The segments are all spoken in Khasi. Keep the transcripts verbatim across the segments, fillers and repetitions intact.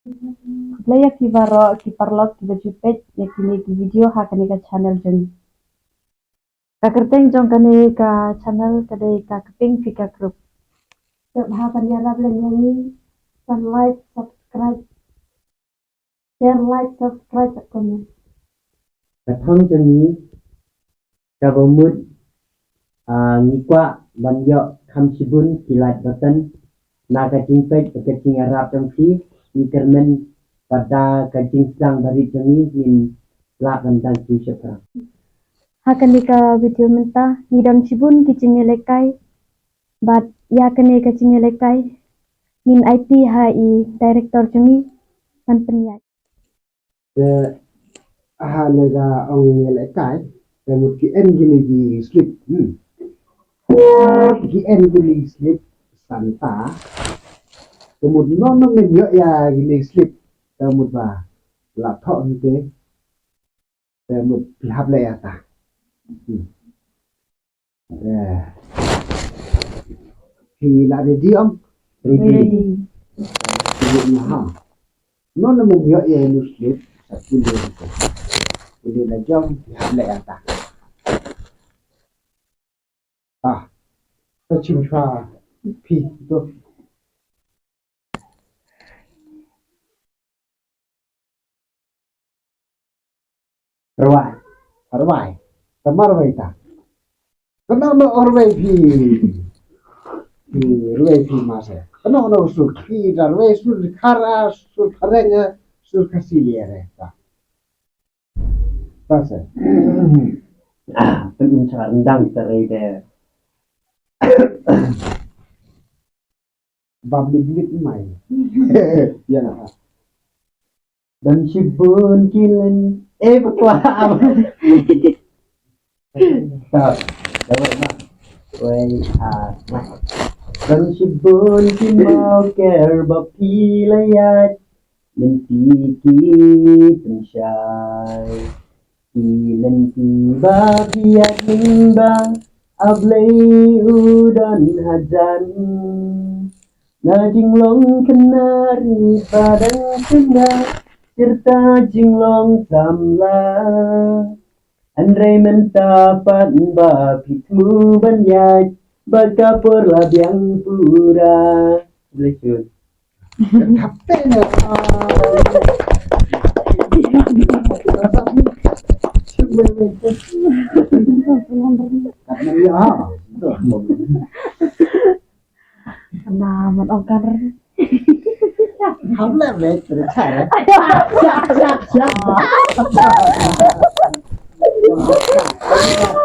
Khublei ïa phi baroh ki paralok kiba ju peit ïa kine ki video ha kane ka channel jong ngi. Ka kyrteng jong kane ka channel ka dei ka Kping Fika Group. Tip ha ban ïarap lem ïa ngi, ban like, subscribe, share, like, subscribe, comment. Ka thong jong ngi kaba mut, ah, ngi kwah ban ïoh kham shibun ki like button na ka jingpeit bad ka jingïarap jong phi. Ngi kyrmen ba da ka jingsdang barit jong ngi ngin lah ban dang siew shaphrang. Ha kane ka video mynta ngi don shibun ki jingïalehkai bad ïa kane ka jingïalehkai ngin aiti ha i director jong ngi ban pynïaid. Te ha ne ka ong ïalehkai te mut ki en kine ki slip. Hmm. Ki en kine ki slip santa. Te mut non non men ïoh ïa kine ki slip te mut ba la thoh ni te. Te mut phi hap leh ïa ta. Hmm. Eh. Phi la ready ong? Ready. Ready. Ready na ha. Non na men ïoh ïa u slip. Sa pule. Pule la jong phi hap leh ïa ta. Ah. Ta chim sha phi tu. Rwai. Rwai. Te ma rwai ta. Kano no rwai phi. Phi rwai phi ma se. Kano no sur phi da rwai sur khara sur phareng sur khasi le re ta. Ta se. Ah, pun char ndang ta re de. Ba mit mit mai. Ya na. Dan shibun kilen eh bakwa. Ta. Dapat na. Wei ah. Dan shibun ki mau ker ba phi la ïaid. Lynti ki pynshai. Ki lynti ba biang ba A Blei u don hajan. Na jinglong kynari ba dang kynda, sirta jinglong samla. Hynrei mynta pat ba phi thmu ban ïaid, ba ka por la biang pura. Blei shun. Naman ong kan. Ham leh leh terus cara. Siap, siap, siap.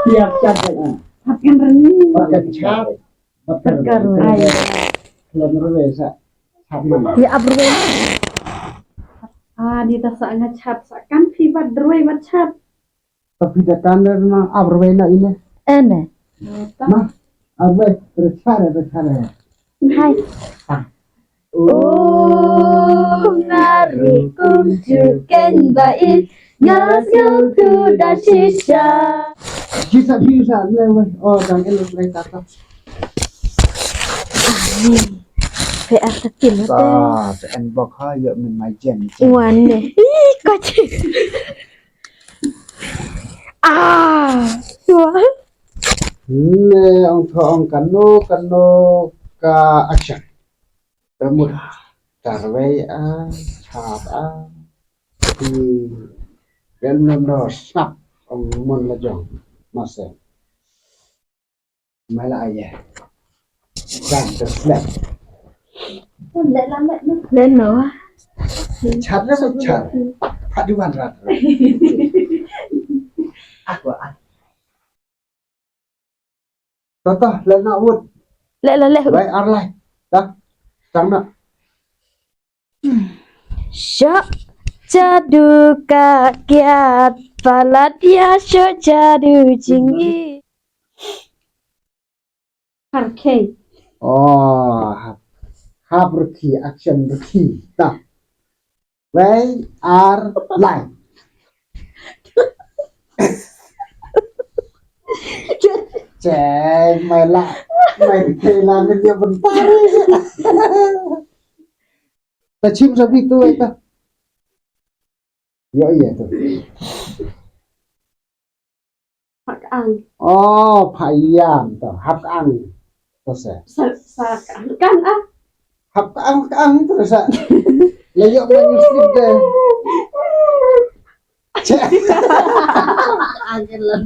Siap, siap. Hap kan reni. Pakai cap. Pakai reni. Ai. Lem rue sa. Cap mana? Ya, ap rue. Ah, ni ta sa nga cap sa kan phi bat rue bat cap. Tapi dah kan dah ma ap rue na ini. Ene. Ma ap rue terus cara terus cara. Hai. Ah. Oh, nga ri kum ju ken ba i, nga sngewthuh da shisha. Shisha, shisha, le wei. Oh, dang el le kata. Ani. Pe ar ta tim te. Sa, sa en bok ha, yo min mai jen. Wan ne. Ih, ko chi. Ah, tua. Ne, ong tho ong kano, kano ka action. Pemut. Tarwei a, chap a. Di. Gan nom no snap. Ong mon la jong. Mase. Mai la aye. Dan terslap. Leno. Chap le chap. Phat di wan rat. Aku ah. Tata, leh na wut. Leh, leh, leh. Lai ar lai. Dah. Tang na. Shah jadu ka kiat palat ya shah jadu jingi. Harkei. Oh, hap. Hap rukhi, action rukhi. Dah. Wei ar lai. Ceng mai la. Mai kei la min ya bentar. Ta chim sa phi tu ïa ta. Ïa ïa tu. Pak ang. Oh, pha ïam tu. Hap ka ang. Tu sa. Sa sa kan ah. Hap ka ang ka ang tu sa. La ïa ma ñu slip de. Che. Ang kan lan.